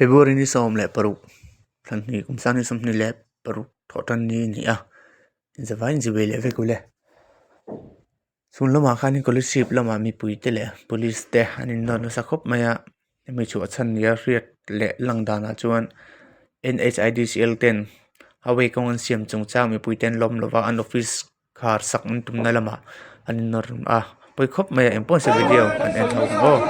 February ni 16 thlanhnih kum sang ni 26 thawhtan ni a ni a zavaiin zivei leh vek ule chhun lamah khanin scholarship lamah mipui te leh police te an innawr nasa khawp mai a hemi chhuah chhan nia hriat leh lang danah chuan N_H_I_D_C_L ten highway kawng an siam chung chang mipui te an lawm lova an office khar sak an tumna lamah an innawr a pawi khawp mai a engpawh nise video an en ho ang aw.